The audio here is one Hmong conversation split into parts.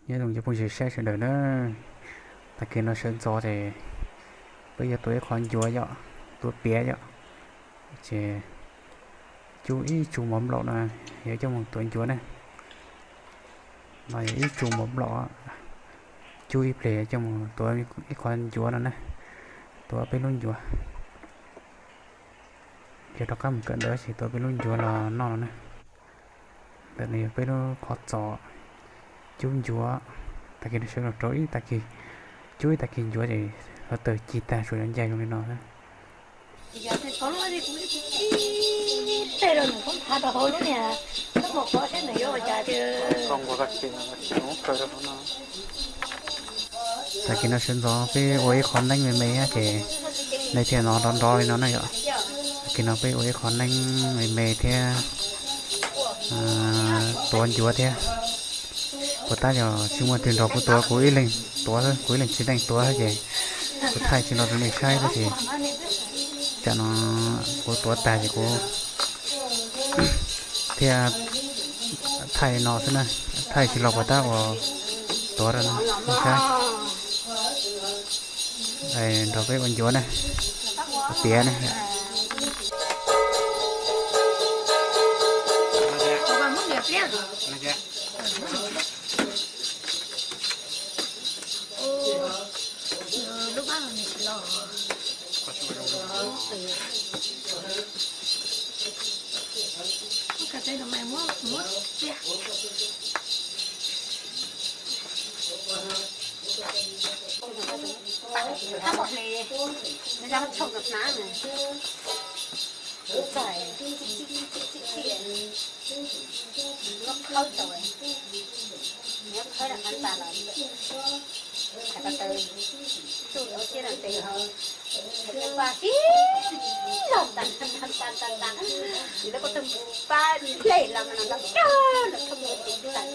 Nyob zoo cov phooj ywg saib sawv daws na, tag kis no sawv ntxov ces peb yuav tuav ib qho ncuav yom, tuav piav yom, ces cub ib tsug mov nplaum no, yog coj mus tuav ncuav ne. No yog ib tsug mov nplaum, cub ib pliag coj mus tuav ib qho ncuav no ne, tuav peb lub ncuav. Yog rov qab mus kawm ntawv ces tuav peb lub ncuav los noj no ne. Ntawm no yog peb lub qhov txos cub ncuav. Tag kis no sawv los rau ib tag kis, cub ib tag kis ncuav ces hluav taws cig tag, suav yuav ncaj zoo li no. Tag kis no sawv ntxov peb ua ib qho neeb me me ces nej thiaj hnov nrov nrov li no na yom. Tag kis no peb ua ib qho neeb me me thiab tuav ncuav thiab. Puas tab yog tsis muaj twg nrog kuv tuav, kuv ib leeg tuav, kuv ib leeg tsis leej tuav ces kuv thaij tsis los rau nej saib tab sis tsam no kuv tuav tag ces kuv thiaj thaij no xwb na, thaij tsis los puas tab ua tuav rau nej saib. Nrog peb ua ncuav ne, ua piav ne. Nyob khawb tau, nyob khawb rau qab tas los, hais ko taw tsuj ua siab no tes ho, hais tias npaj sib laug tas tas tas tas, yus lawv ko tug npaj dlej los mas no nta cag los thoob ua tes tas.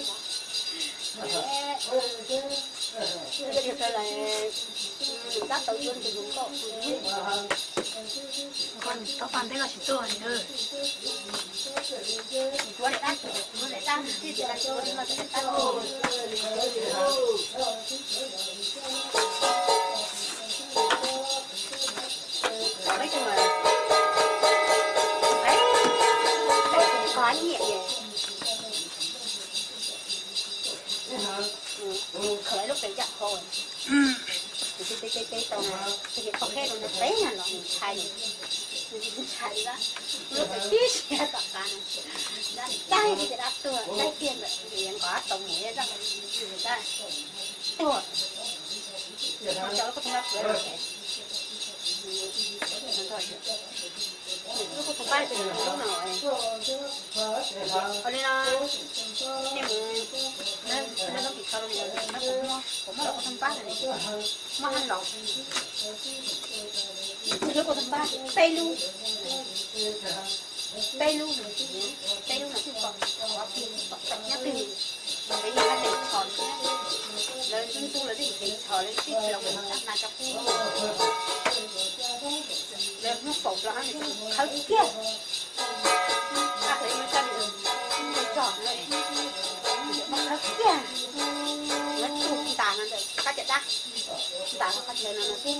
Tab tau yuav tus yus nkauj, tau pas ntev los tsis tuaj li. Khawb lub pes yam qhov, tus tib teb teb tau na, tus tib qhov qheb rau ntawd peb na los ntshai, ntshai li, lub pes tib siab tom qab na, dab tsi ces dab tuag dab tiag ntawm nqov tau mus li dab, dab tuag. Cov lub koj tus npab, lub koj tus npab tus lub no, ua li no, nej mus, nej lub pim txho los, kuv muab lub koj tus npab, muab hab los, lub koj tus npab peb lub, peb lub, peb lub no twb pom, pom tawm nyob twg, peb yog hab tes txhos thiab, lawv ntxub ntxub lawv twb tes txhos lawv twb los mus tab mas rau qub, lawv hnub kaum los hab nws khawb kiag, tab sis nws tso nws tso na, nws khawb kiag, lawv tug ntas no ntawm qab caj dab, ntas qhov chaw no no xwb,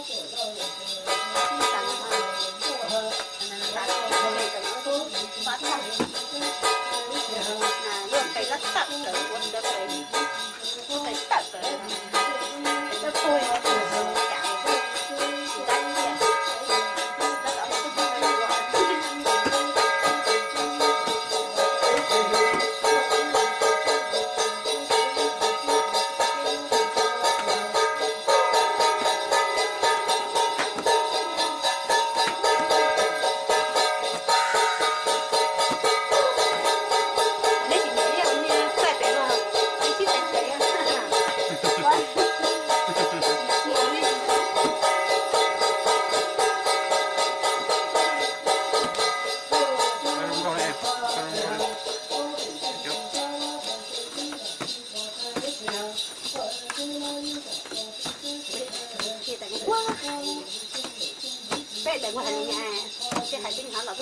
ntas no, ntas no, ntas no, yuav qe lab tawm plaws ua ntawd plaws, yuav qe tawm plaws, tawm plaws, Peb daim kuv hais li, seb hais tib nov los.